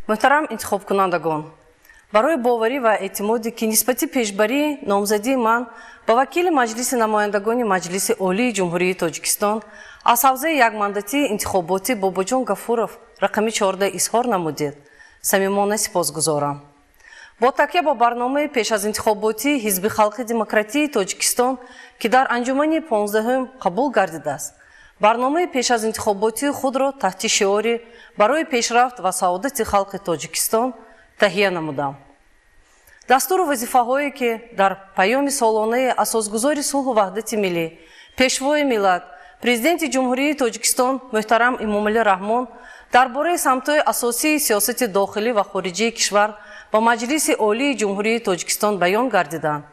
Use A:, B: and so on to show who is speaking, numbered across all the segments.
A: Муҳтарам интихобкунандагон, барои боварӣ ва эътимоде, ки нисбати пешбарии номзадии ман ба вакили Маҷлиси намояндагони Маҷлиси Олии Ҷумҳурии Тоҷикистон аз ҳавзаи якмандатии интихоботӣ Бобоҷон Гафуров рақами 14 изҳор намудед, самимона сипосгузорам. Бо такя ба барномаи пеш аз интихоботии Ҳизби Халқи Демократии Тоҷикистон, ки дар анҷумани 15-ум қабул гардидааст, барномаи пеш аз интихоботии худро таҳти шиори «Барои пешрафт ва саодати халқи Тоҷикистон» таҳия намудам. Дастуру вазифаҳое, ки дар Паёми солонаи Асосгузори сулҳу ваҳдати миллӣ, Пешвои миллат, Президенти Ҷумҳурии Тоҷикистон муҳтарам Эмомалӣ Раҳмон дар бораи самтҳои асосии сиёсати дохилӣ ва хориҷии кишвар ба Маҷлиси Олии Ҷумҳурии Тоҷикистон баён гардиданд,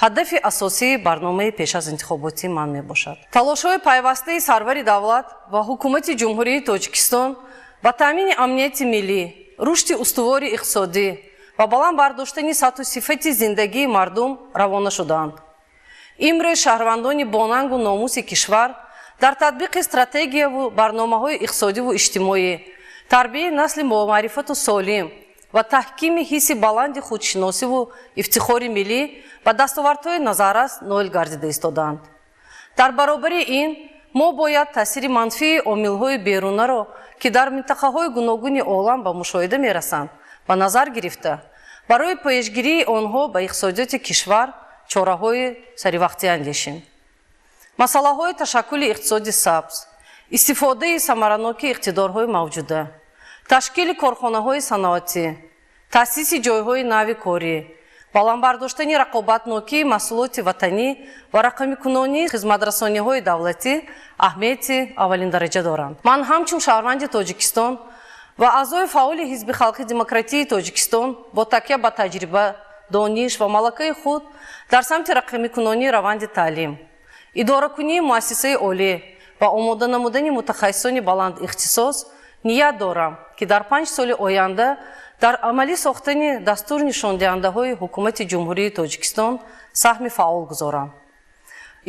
A: ҳадафи асосии барномаи пеш аз интихоботии ман мебошад. Талошҳои пайвастаи сарвари давлат ва Ҳукумати Ҷумҳурии Тоҷикистон ба таъмини амнияти миллӣ, рушди устувори иқтисодӣ ва баланд бардоштани сатҳу сифати зиндагии мардум равона шудаанд. Имрӯз шаҳрвандони бонангу номуси кишвар дар татбиқи стратегияву барномаҳои иқтисодиву иҷтимоӣ, тарбияи насли бомаърифату солим ва таҳкими ҳисси баланди худшиносиву ифтихори миллӣ ба дастовардҳои назаррас ноил гардида истодаанд. Дар баробари ин мо бояд таъсири манфии омилҳои берунаро, ки дар минтақаҳои гуногуни олам ба мушоҳида мерасанд, ба назар гирифта, барои пешгирии онҳо ба иқтисодиёти кишвар чораҳои саривақтӣ андешем. Масъалаҳои ташаккули иқтисоди сабз, истифодаи самараноки иқтидорҳои мавҷуда, ташкили корхонаҳои саноатӣ, таъсиси ҷойҳои нави корӣ, баланд бардоштани рақобатнокии маҳсулоти ватанӣ ва рақамикунонии хизматрасониҳои давлатӣ аҳамияти аввалиндараҷа доранд. Ман ҳамчун шаҳрванди Тоҷикистон ва аъзои фаъоли Ҳизби Халқи Демократии Тоҷикистон бо такя ба таҷриба, дониш ва малакаи худ дар самти рақамикунонии раванди таълим, идоракунии муассисаи олӣ ва омода намудани мутахассисони баландихтисос ният дорам, ки дар 5 соли оянда дар амалӣ сохтани дастур нишондиҳандаҳои Ҳукумати Ҷумҳурии Тоҷикистон саҳми фаъол гузорам.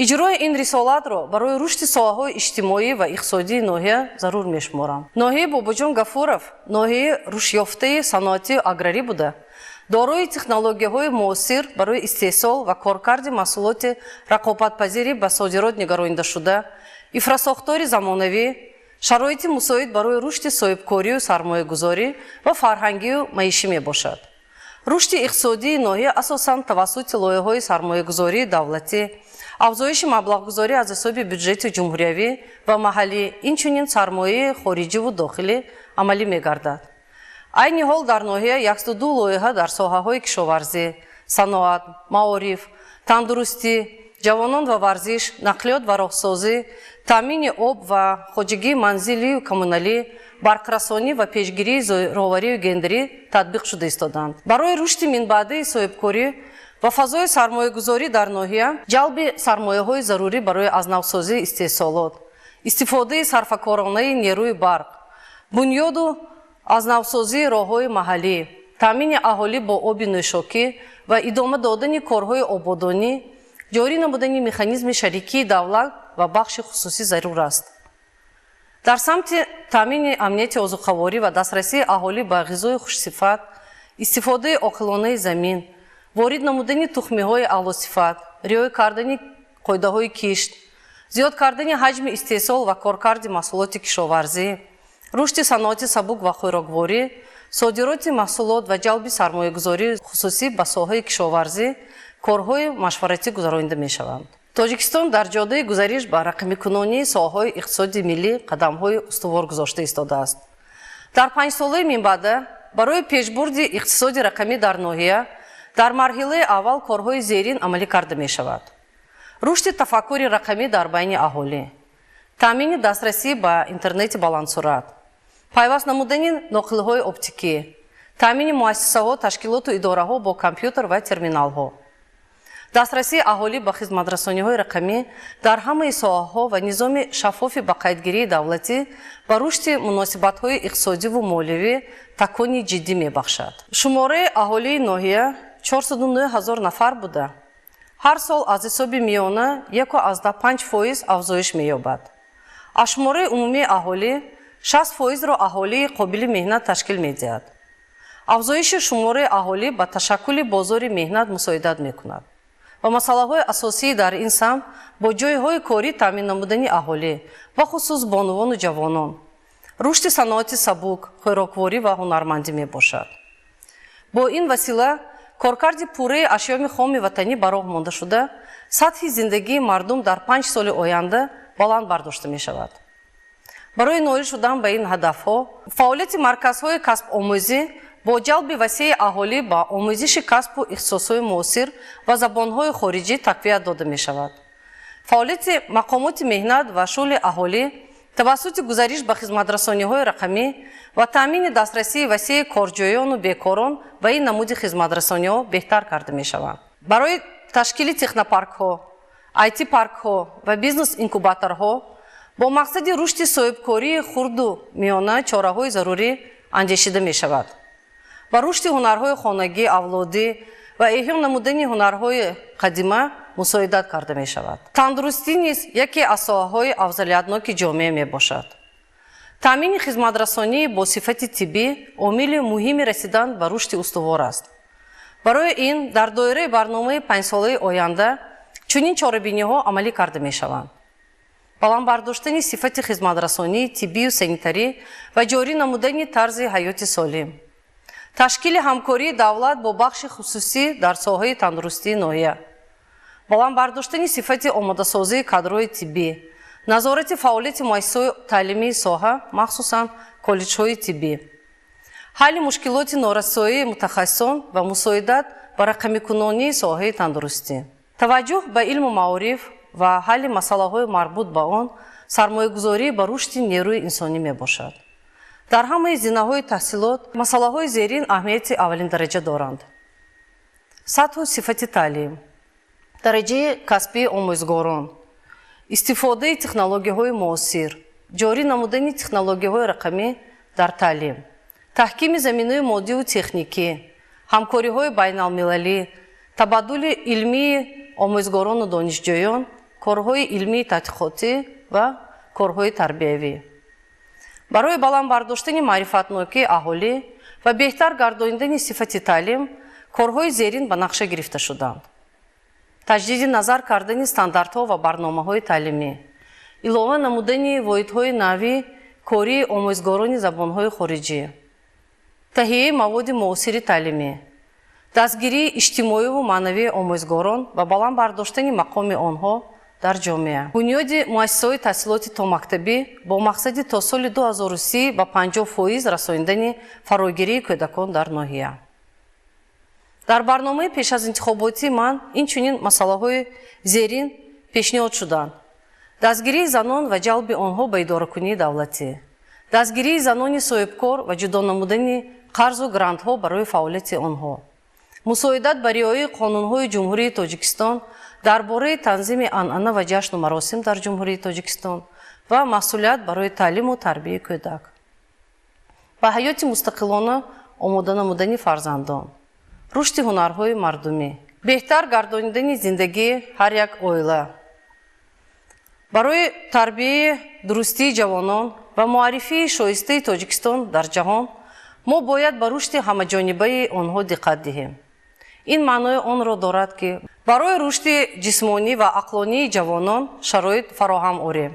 A: Иҷрои ин рисолатро барои рушди соҳаҳои иҷтимоӣ ва иқтисодии ноҳия зарур мешуморам. Ноҳияи Бобоҷон Гафуров ноҳияи рушдёфтаи саноатию аграрӣ буда, дорои технологияҳои муосир барои истеҳсол ва коркарди маҳсулоти рақобатпазирӣ ба содирот нигаронидашуда, инфрасохтори замонавӣ, шароити мусоид барои рушди соҳибкорию сармоягузорӣ ва фарҳангию маишӣ мебошад. Рушди иқтисодии ноҳия асосан тавассути лоиҳаҳои сармоягузории давлатӣ, афзоиши маблағгузорӣ аз ҳисоби бюҷети ҷумҳуриявӣ ва маҳаллӣ, инчунин сармояи хориҷиву дохилӣ амалӣ мегардад. Айни ҳол дар ноҳия 102 лоиҳа дар соҳаҳои кишоварзӣ, саноат, маориф, тандурустӣ, ҷавонон ва варзиш, нақлиёт ва роҳсозӣ, таъмини об ва хоҷагии манзилию коммуналӣ, барқрасонӣ ва пешгирии зӯроварию гендерӣ татбиқ шуда истодаанд. Барои рушди минбаъдаи соҳибкорӣ ва фазои сармоягузорӣ дар ноҳия, ҷалби сармояҳои зарурӣ барои аз навсозии истеҳсолот, истифодаи сарфакоронаи нерӯи барқ, бунёду аз навсозии роҳҳои маҳаллӣ, таъмини аҳолӣ бо оби нӯшокӣ ва идома додани корҳои ободонӣ, ҷорӣ намудани механизми шарикии давлат ва бахши хусусӣ зарур аст. Дар самти таъмини амнияти озуқаворӣ ва дастрасии аҳолӣ ба ғизои хушсифат, истифодаи оқилонаи замин, ворид намудани тухмиҳои аълосифат, риоя кардани қоидаҳои кишт, зиёд кардани ҳаҷми истеҳсол ва коркарди маҳсулоти кишоварзӣ, рушди саноати сабук ва хӯрокворӣ, содироти маҳсулот ва ҷалби сармоягузории хусусӣ ба соҳаи кишоварзӣ корҳои машваратӣ гузаронида мешаванд. Тоҷикистон дар ҷодаи гузариш ба рақамикунонии соҳаҳои иқтисоди миллӣ қадамҳои устувор гузошта истодааст. Дар 5-солаи минбаъда барои пешбурди иқтисоди рақамӣ дар ноҳия дар марҳилаи аввал корҳои зерин амалӣ карда мешавад: рушди тафаккури рақамӣ дар байни аҳолӣ, таъмини дастрасӣ ба интернети баландсуръат, пайваст намудани ноқилҳои оптикӣ, таъмини муассисаҳо, ташкилоту идораҳо бо компютер ва терминалҳо, дастрасии аҳолӣ ба хизматрасониҳои рақамӣ дар ҳамаи соҳаҳо ва низоми шаффофи ба қайдгирии давлатӣ ба рушди муносибатҳои иқтисодиву молиявӣ такони ҷиддӣ мебахшад. Шумораи аҳолии ноҳия 409 ҳазор нафар буда, ҳар сол аз ҳисоби миёна 1,5% афзоиш меёбад. Аз шумораи умумии аҳолӣ 60%-ро аҳолии қобили меҳнат ташкил медиҳад. Афзоиши шумораи аҳолӣ ба ташаккули бозори меҳнат мусоидат мекунад ва масъалаҳои асосӣ дар ин самт бо ҷойҳои корӣ таъмин намудани аҳолӣ, бахусус бонувону ҷавонон, рушди саноати сабук, хӯрокворӣ ва ҳунармандӣ мебошад. Бо ин васила коркарди пурраи ашёи хоми ватанӣ ба роҳ монда шуда, сатҳи зиндагии мардум дар 5 соли оянда баланд бардошта мешавад. Барои ноил шудан ба ин ҳадафҳо фаъолияти марказҳои касбомӯзӣ бо ҷалби васеи аҳолӣ ба омӯзиши касбу ихтисосҳои муосир ва забонҳои хориҷӣ тақвият дода мешавад. Фаъолияти мақомоти меҳнат ва шуғли аҳолӣ тавассути гузариш ба хизматрасониҳои рақамӣ ва таъмини дастрасии васеи корҷӯёну бекорон ба ин намуди хизматрасониҳо беҳтар карда мешаванд. Барои ташкили технопаркҳо, IT-паркҳо ва бизнес-инкубаторҳо бо мақсади рушди соҳибкории хурду миёна чораҳои зарурӣ андешида мешавад. Ба рушди ҳунарҳои хонагӣ, авлодӣ ва эҳё намудани ҳунарҳои қадима мусоидат карда мешавад. Тандурустӣ низ яке аз соҳаҳои афзалиятноки ҷомеа мебошад. Таъмини хизматрасонии бо сифати тиббӣ омили муҳими расидан ба рушди устувор аст. Барои ин дар доираи барномаи панҷсолаи оянда чунин чорабиниҳо амалӣ карда мешаванд. Баланд бардоштани сифати хизматрасонии тиббию санитарӣ ва ҷорӣ намудани тарзи ҳаёти солим, ташкили ҳамкории давлат бо бахши хусусӣ дар соҳаи тандурустии ноҳия, баланд бардоштани сифати омодасозии кадрҳои тиббӣ, назорати фаъолияти муассисаҳои таълимии соҳа, махсусан коллеҷҳои тиббӣ, ҳалли мушкилоти норасоии мутахассисон ва мусоидат ба рақамикунонии соҳаи тандурустӣ, таваҷҷӯҳ ба илму маориф ва ҳалли масъалаҳои марбут ба он сармоягузорӣ ба рушди нерӯи инсонӣ мебошад. Дар ҳамаи зинаҳои таҳсилот масъалаҳои зерин аҳамияти аввалиндараҷа доранд: сатҳу сифати таълим, дараҷаи касбии омӯзгорон, истифодаи технологияҳои муосир, ҷорӣ намудани технологияҳои рақамӣ дар таълим, таҳкими заминаи моддиву техникӣ, ҳамкориҳои байналмилалӣ, табаддули илмии омӯзгорону донишҷӯён, корҳои илмии тадқиқотӣ ва корҳои тарбиявӣ. Барои баланд бардоштани маърифатнокии аҳолӣ ва беҳтар гардонидани сифати таълим корҳои зерин ба нақша гирифта шуданд: таҷдиди назар кардани стандартҳо ва барномаҳои таълимӣ, илова намудани воҳидҳои нави кории омӯзгорони забонҳои хориҷӣ, таҳияи маводи муосири таълимӣ, дастгирии иҷтимоиву маънавии омӯзгорон ва баланд бардоштани мақоми онҳо дар ҷомеа, бунёди муассисаҳои таҳсилоти томактабӣ бо мақсади то соли 2030 ба 50% расонидани фарогирии кӯдакон дар ноҳия. Дар барномаи пеш аз интихоботӣ ман инчунин масъалаҳои зерин пешниҳод шуданд: дастгирии занон ва ҷалби онҳо ба идоракунии давлатӣ, дастгирии занони соҳибкор ва ҷудо намудани қарзу грантҳо барои фаъолияти онҳо, мусоидат ба риояи қонунҳои Ҷумҳурии Тоҷикистон дар бораи танзими анъана ва ҷашну маросим дар Ҷумҳурии Тоҷикистон ва масъулият барои таълиму тарбияи кӯдак, ба ҳаёти мустақилона омода намудани фарзандон, рушди ҳунарҳои мардумӣ, беҳтар гардонидани зиндагии ҳар як оила, барои тарбияи дурустии ҷавонон ва муаррифии шоистаи Тоҷикистон дар ҷаҳон мо бояд ба рушди ҳамаҷонибаи онҳо диққат диҳем. Ин маънои онро дорад, ки барои рушди ҷисмонӣ ва ақлонии ҷавонон шароит фароҳам орем,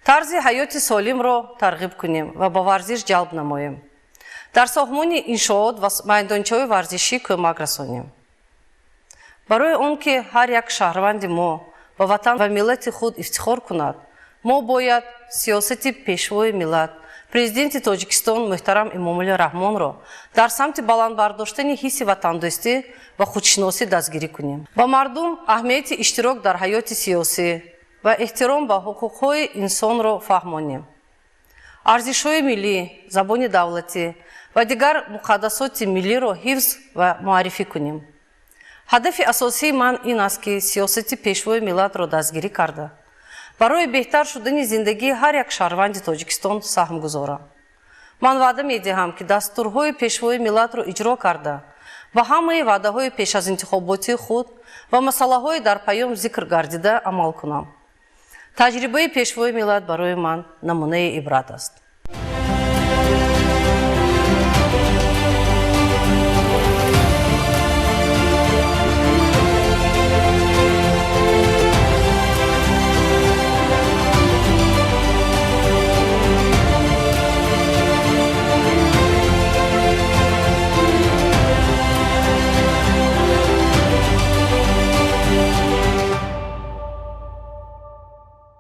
A: тарзи ҳаёти солимро тарғиб кунем ва ба варзиш ҷалб намоем, дар сохтмони иншоот ва майдончаҳои варзишӣ кӯмак расонем. Барои он ки ҳар як шаҳрванди мо ба ватан ва миллати худ ифтихор кунад, мо бояд сиёсати пешвои миллат, президенти Тоҷикистон муҳтарам Эмомалӣ Раҳмонро дар самти баланд бардоштани ҳисси ватандӯстӣ ва худшиносӣ дастгирӣ кунем. Ба мардум аҳамияти иштирок дар ҳаёти сиёсӣ ва эҳтиром ба ҳуқуқҳои инсонро фаҳмонем. Арзишҳои миллӣ, забони давлатӣ ва дигар муқаддасоти миллиро ҳифз ва муаррифӣ кунем. Ҳадафи асосии ман ин аст, ки сиёсати пешвои миллатро дастгирӣ карда, барои беҳтар шудани зиндагии ҳар як шаҳрванди Тоҷикистон саҳм гузорам. Ман ваъда медиҳам, ки дастурҳои пешвои миллатро иҷро карда, ба ҳамаи ваъдаҳои пеш аз интихоботии худ ва масъалаҳои дар паём зикр гардида амал кунам. Таҷрибаи пешвои миллат барои ман намунаи ибрат аст.